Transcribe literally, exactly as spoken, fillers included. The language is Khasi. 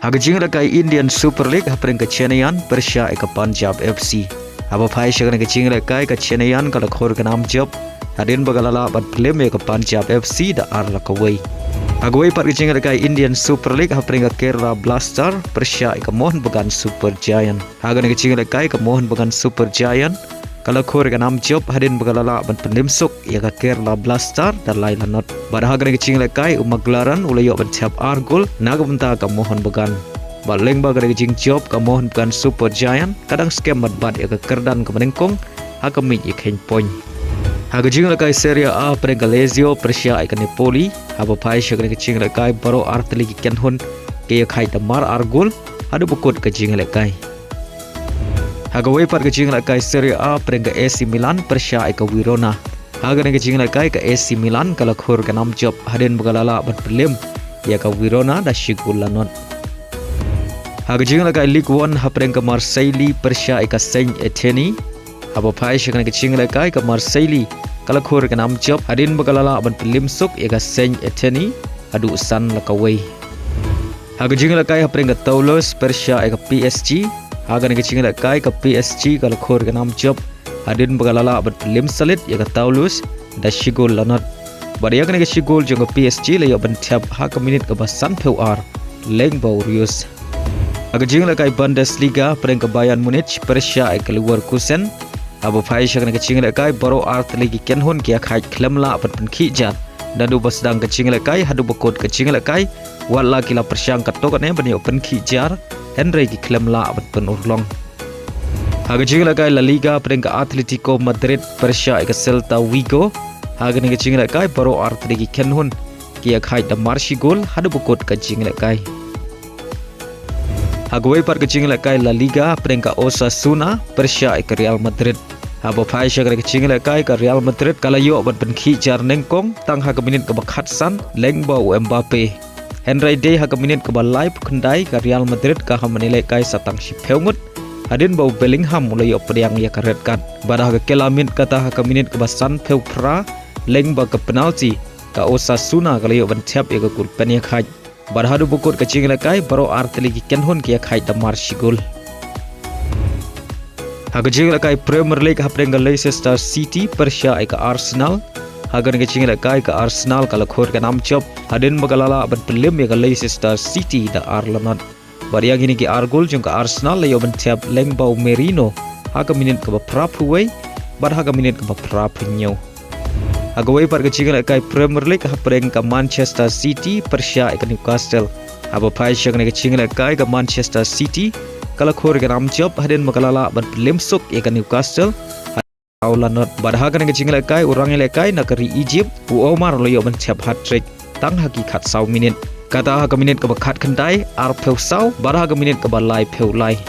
Ha ka jingïalehkai Indian Super League hapdeng ka Chennaiyin pyrshah ïa ka Punjab F C. Haba phai sha kane ka jingïalehkai ka Chennaiyin ka la khur ka nam jop hadien ba ka la lah ban pynliem ïa ka Punjab F C da ar la kawei. Ha kawei pat ka jingïalehkai Indian Super League hapdeng ka Kerala Blaster pyrshah ïa ka Mohun Bagan Super Giant. Ha kane ka jingïalehkai ka Mohun Bagan Super Giant ka la khur ka nam jop hadien ba ka la lah ban pynliem suk ïa ka Kerala Blaster da lai la not. Bad ha kane ka jingïalehkai u McLaren u la ïoh ban thep ar gol na ka bynta ka Mohun Bagan. Bad lyngba kane ka jingjop ka Mohun Bagan Super Giant ka dang skhem ban bat ïa ka kyrdan kaba nyngkong ha ka miej ïa kheiñ point. Ha ka jingïalehkai Serie A hapdeng ka Lazio pyrshah ïa ka Napoli. Haba phai sha kane ka jingïalehkai baroh artylli ki kynhun ki ïakhaid da mar ar gol haduh ba kut ka jingïalehkai. Ha kawei pat ka jingïalehkai Serie A hapdeng ka A C Milan pyrshah ïa ka Verona. Ha kane ka jingïalehkai ka A C Milan ka la khur ka nam jop hadien ba ka la lah ban pynliem ïa ka Verona da shi gol la not. Ha ka jingïalehkai Ligue One hapdeng ka Marseille pyrshah ïa ka Saint Etienne. Haba phai sha kane ka jingïalehkai ka Marseille ka la khur ka nam jop hadien ba ka la lah ban pynliem suk ïa ka Saint Etienne haduh san la kawei. Ha ka jingïalehkai hapdeng ka Toulouse pyrshah ïa ka P S G. Ha kane ka jingïalehkai ka P S G ka la khur ka nam jop hadien ba ka la lah ban pynliem salit ïa ka Toulouse da shi gol la not. Bad ïa kane ka shi gol jong ka P S G la ïoh ban thep ha ka minit kaba sanphew ar lyngba u Reus. Ha ka jingïalehkai Bundesliga hapdeng ka Bayern Munich pyrshah ïa ka Leverkusen. Haba phai sha kane ka jingïalehkai baroh artylli ki kynhun ki ïakhaid khlem lah ban pynkhih jar naduh ba sdang ka jingïalehkai haduh ba kut ka jingïalehkai, wat la ki la pyrshang katto katne ban ïoh pynkhih jar hynrei ki khlem lah ban pynurlong. Ha ka jingïalehkai La Liga hapdeng ka Atletico Madrid pyrshah ïa ka Celta Vigo. Ha kane ka jingïalehkai baroh artylli ki kynhun ki ïakhaid da mar shi gol haduh ba kut ka jingïalehkai. Ha kawei pat ka jingïalehkai La Liga hapdeng ka Osasuna pyrshah ïa ka Real Madrid. Haba phai sha kane ka jingïalehkai ka Real Madrid ka la ïoh ban pynkhih jar nyngkong tang ha ka minit kaba khatsan lyngba u Mbappe. Hynrei dei ha ka minit kaba laiphew khyndai ka Real Madrid ka hap ban ïalehkai sa tang shiphew ngut hadien ba u Bellingham u la ïoh pdiang ïa ka red card. Bad ha ka kylla miet kata ha ka minit kaba sanphew phra lyngba ka penalty ka Osasuna ka la ïoh ban thep ïa ka gol pynïakhaid. Bad haduh ba kut ka jingïalehkai baroh artylli ki kynhun ki ïakhaid da mar shi gol. Ha ka jingïalehkai Premier League hapdeng ka Leicester City pyrshah ïa ka Arsenal. Ha kane ka jingïalehkai ka Arsenal ka la khur ka nam jop hadien ba ka la lah ban pynliem ïa ka Leicester City da ar la not. Bad ïa kine ki ar gol jong ka Arsenal la ïoh ban thep lyngba u Merino ha ka minit kaba phraphew wei bad ha ka minit kaba phraphew hynñiew. Ha kawei pat ka jingïalehkai Premier League hapdeng ka Manchester City pyrshah ïa ka Newcastle. Haba phai sha kane ka jingïalehkai ka Manchester City ka la khur ka nam jop hadien ba ka la lah ban pynliem suk ïa ka Newcastle ha u la not. Bad ha kane ka jingïalehkai u rangïalehkai na ka ri Egypt u Omar u la ïoh ban thep hat-trick tang ha ki khatsaw minit. Kata ha ka minit kaba khatkhyndai, arphew saw bad ha ka minit kaba laiphew lai.